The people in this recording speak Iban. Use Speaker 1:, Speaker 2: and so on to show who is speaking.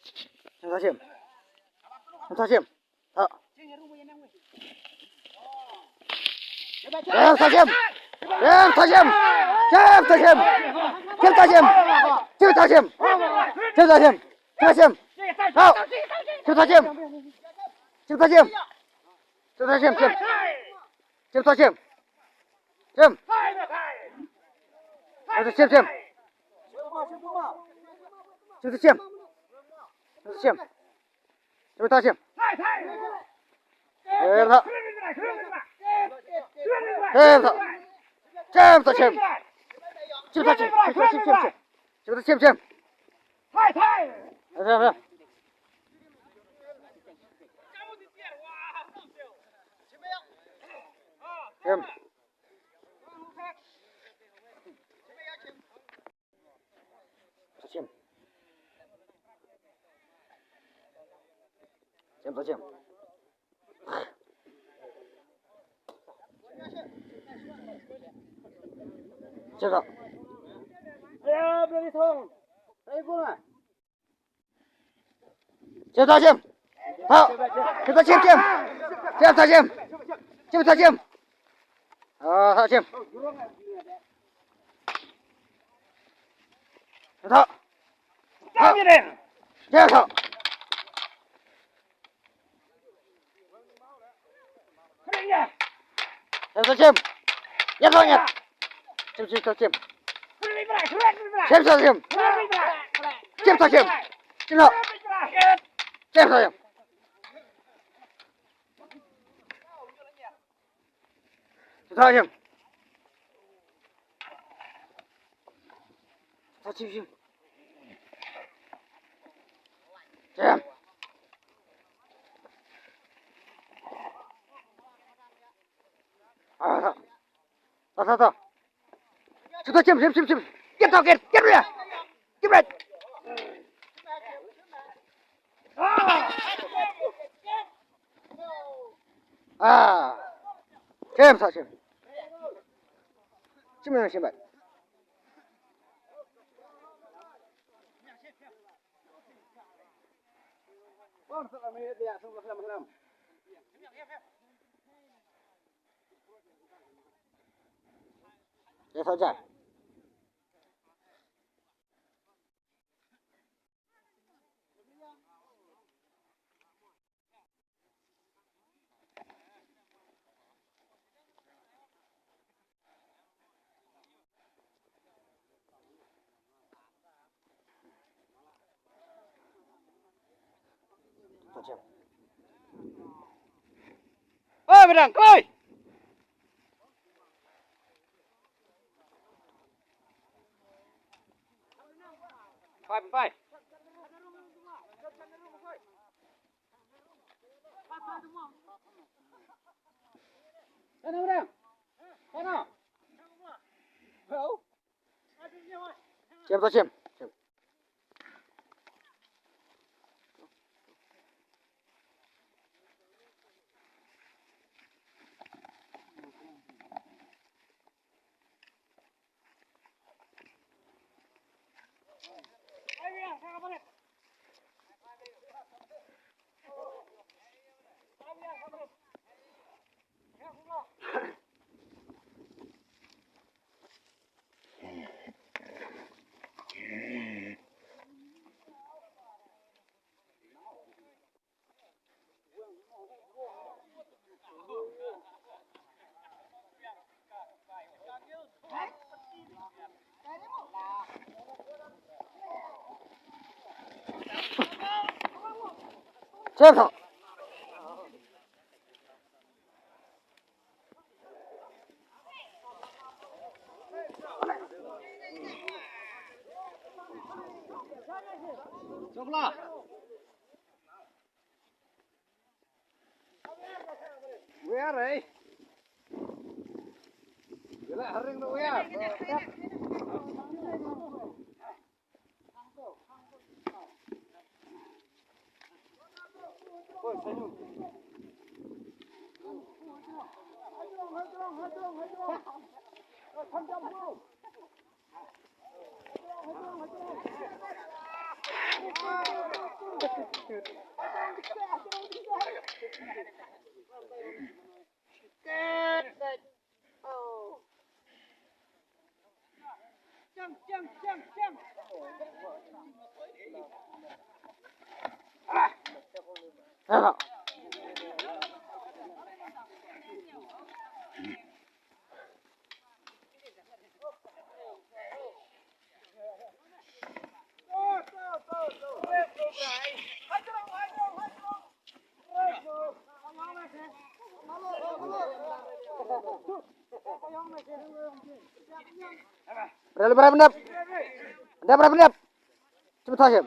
Speaker 1: Cim cim. Cim. Ha. Cim cim. Cim cim. Cim cim. Cim cim. Cim cim. Cim cim. Cim cim. Ha. Cim cim. Cim cim. Cim cim cim. Cim cim. Cim. Cim cim. Cim cim. Cim. Cim cim. Cim cim. Cim cim. Cim cim. Cim cim cim. Cim. Cim. Cim. Cim cim. 这个。
Speaker 2: 哎呀，不要痛，来过来。
Speaker 1: 这大进，好，这个进进，这大进，这大进，啊，好进，好，
Speaker 2: 好，
Speaker 1: 这个，这个进，一个人，进进进进，进进进，进进进，进了。这可以。这可以。他继续。这样。啊，他，他他他，这个进进进进，别走，给，别出来，别出来。啊，这不错，这，这么样行吧？别吵架。
Speaker 2: Oi, bedang, koi. Pai, pai. Sana, bedang. Sana.
Speaker 1: 接不到 接不到。
Speaker 2: 走不了。Where eh? Gila haring tu ya.
Speaker 1: Berai berai bendap. Berai berai bendap. Cepat tajam.